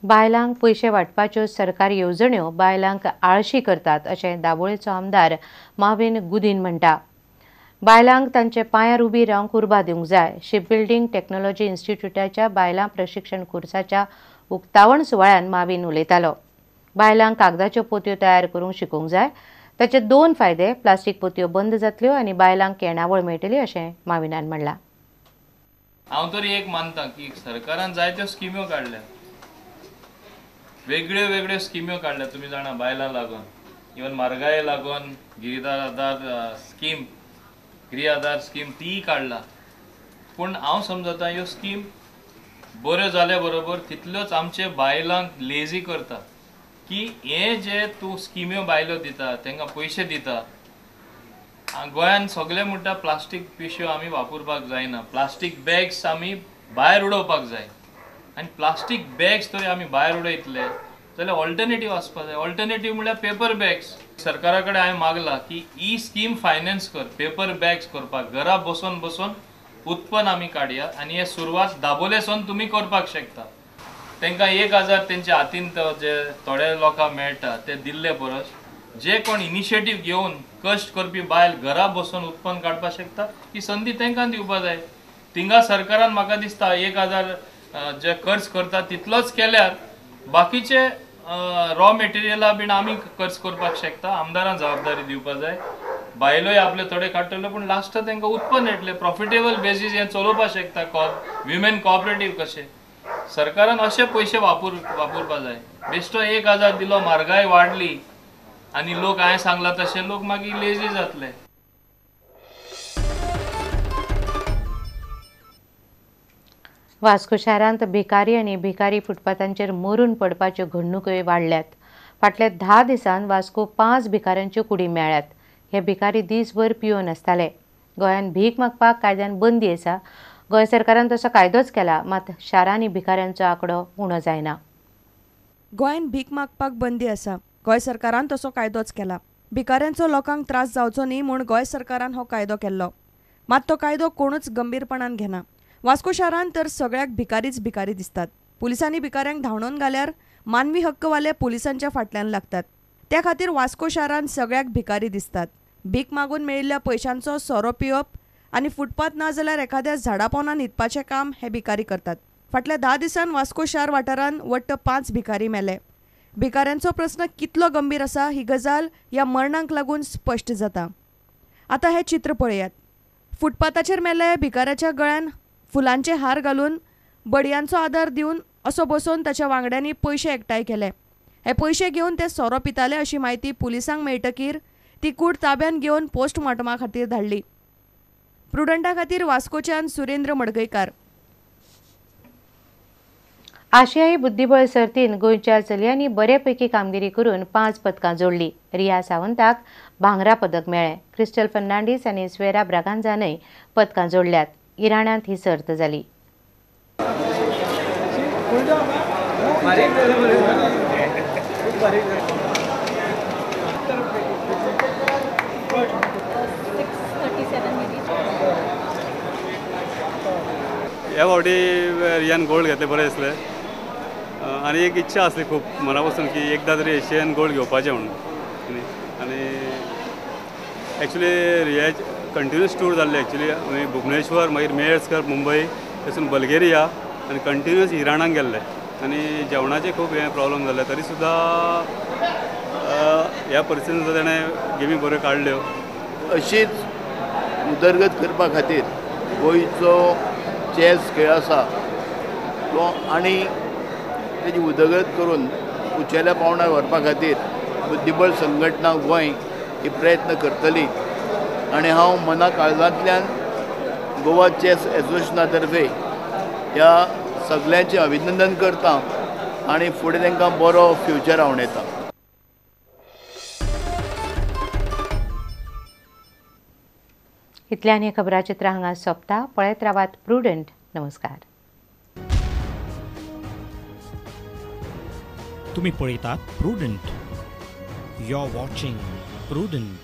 बायलांक पयशे वांटपाच्यो सरकारी येवजण्यो बायलांक आळशी करतात अशें दाबोळेचो आमदार माविन गुदीन म्हणटा. बायलांक तांचे पांयार उबी रावंक उर्बा दिवंक जाय. शिप बिल्डींग टेक्नॉलॉजी इन्स्टिट्यूटाच्या बायलां प्रशिक्षण कोर्साच्या उक्तावण सुवाळ्यान माविन उलयतालो. बायलांक कागदाच्यो पोतयो तयार करूंक शिकोवंक जाय. ताचे 2 फायदे, प्लास्टीक पोतयो बंद जातल्यो आनी बायलांक येणावळ मेळटली अशें माविनान म्हणलां. हांव तरी एक मानता की सरकारान जायत्यो स्किम्यो काडल्या, वेगळ्यो वेगळ्यो स्किम्यो काडल्या. तुमी जाणा बायलां लागून, इवन म्हारगाये लागून गिरीदार आधार स्कीम, गृह आधार स्कीम तीय काडला. पूण हांव समजता ह्यो स्कीम बऱ्यो जाल्या बरोबर तितल्योच आमचे बायलांक लेजी करता की हे जे तूं स्किम्यो बायलो दिता तांकां पयशे दिता. गोंयान सगळे म्हणटा प्लास्टीक पिशव्यो आमी वापरपाक जायना, प्लास्टीक बॅग्स आमी भायर उडोवपाक जाय. आनी प्लास्टीक बॅग्स तरी आमी भायर उडयतले जाल्यार ऑल्टरनेटीव आसपाक जाय. ऑल्टरनेटीव म्हणल्यार पेपर बॅग्स. सरकारा कडेन हांवें मागला की ही स्कीम फायनान्स कर, पेपर बॅग्स करपाक. घरा बसून बसून उत्पन्न आमी काडया आनी हे सुरवात दाबोलेसून तुमी करपाक शकता. तांकां 1000 तेंच्या हातीन जे थोडे लोकांक मेळटा ते दिल्ले परस जे कोण इनिशिएटीव घेवन कश्ट करपी बायल घरा बसून उत्पन्न काडपाक शकता ही संदी तांकां दिवपाक जाय. थिंगा सरकारान म्हाका दिसता 1000 जे खर्च करता तितलोच केल्यार बाकीचे रॉ मटेरियला बीन आमी खर्च करपाक शकता. आमदारान जबाबदारी दिवपाक जाय. बायलोय आपले थोडे काडटले पूण लास्ट तांकां उत्पन्न येतलें, प्रॉफिटेबल बेजीस हें चलोवपाक शकता. विमेन कॉपरेटीव कशें सरकारान अशे पयशे वापरपाक जाय. बेश्टो 1000 दिलो, म्हारगाय वाडली आनी लोक हांवें सांगला तशें लोक मागीर लेजी जातले. वास्को शारांत भिकारी आनी भिकारी फुटपाथांचेर मरून पडपाच्यो घडणुकोय वाडल्यात. फाटल्या 10 दिसांत वास्को 5 भिकाऱ्यांच्यो कुडी मेळ्ळ्यात. हे भिकारी दीसभर पिवन आसताले. गोंयांत भीक मागपाक कायद्यान बंदी आसा. गोंय सरकारान तसो कायदोच केला, मात शारांनी भिकाऱ्यांचो आंकडो उणो जायना. गोंयांत भीक मागपाक बंदी आसा. गोंय सरकारान तसो कायदोच केला. भिकाऱ्यांचो लोकांक त्रास जावचो न्ही म्हूण गोंय सरकारान हो कायदो केल्लो, मात तो कायदो कोणूच गंभीरपणान घेना. वास्को शारांत तर सगळ्याक भिकारीच भिकारी दिसतात. पुलिसांनी भिकाऱ्यांक धांवडोवन घाल्यार मानवी हक्कवाले पुलिसांच्या फाटल्यान लागतात. त्या खातीर वास्को शारांत सगळ्याक भिकारी दिसतात. भीक मागून मेळिल्ल्या पयशांचो सोरो पिवप आनी फुटपाथ ना जाल्यार एखाद्या झाडा पोंदा न्हिदपाचें काम हे भिकारी करतात. फाटल्या 10 दिसांत वास्को शार वाठारांत वट्ट 5 भिकारी मेले. भिकाऱ्यांचो प्रस्न कितलो गंभीर आसा ही गजाल ह्या मरणांक लागून स्पश्ट जाता. आतां हें चित्र पळयात. फुटपाथाचेर मेले भिकाऱ्याच्या गळ्यान फुलांचे हार घालून बडयांचो आदार दिवन असो बसोवन ताच्या वांगड्यांनी पयशे एकठांय केले. हे पयशे घेवन ते सोरो पिताले अशी म्हायती पुलिसांक मेळटकीर ती कूड ताब्यांत घेवन पोस्टमार्टमा खातीर धाडली. प्रुडंटा खातीर वास्कोच्यान सुरेंद्र मडगयकार. आशियाई बुद्धिबळ सर्तीन गोंयच्या चलयांनी बरेपैकी कामगिरी करून 5 पदकां जोडली. रिया सावंताक भांगरा पदक मेळ्ळें. क्रिस्टल फर्नांडीस आनी स्वेरा ब्रागांझानय पदकां जोडल्यात. इराणांत ही सर्त जाली. ह्या फावटी रियान गोल्ड घेतले, बरें दिसलें. आनी एक इच्छा आसली खूब मना पसून की एकदां तरी एशियन गोल्ड घेवपाचें म्हणून. आनी एक्चुली रियाचे कंटिन्यूस टूर जाल्ले. एक्चुली आमी भुवनेश्वर, मागीर मेयर्स मुंबय, थंयसून बल्गेरिया आनी कंटिन्यूस इराणाक गेल्ले. आनी जेवणाचे खूब हें प्रॉब्लम जाल्ले, तरी सुद्दां ह्या परिस्थितीन सुद्दां ताणें गेमी बऱ्यो काडल्यो. अशीच उदरगत करपा खातीर गोंयचो चॅस खेळ आसा तो आनी तेजी उदरगत करून उंचेल्या पावंड्यार व्हरपा खातीर बुद्धिबळ संघटना गोंय ही प्रयत्न करतली. आनी हांव मना काळजांतल्यान गोवा चॅस एसोसिएशना तर्फे ह्या सगल्यांचें अभिनंदन करता आनी फुडें तांकां बरो फ्युचर आंवडेता. इतल्यान हें खबराचित्र हांगा सोंपता. पळयत रावात प्रुडंट. नमस्कार. तुम्ही पळयतात Prudent. You are watching Prudent.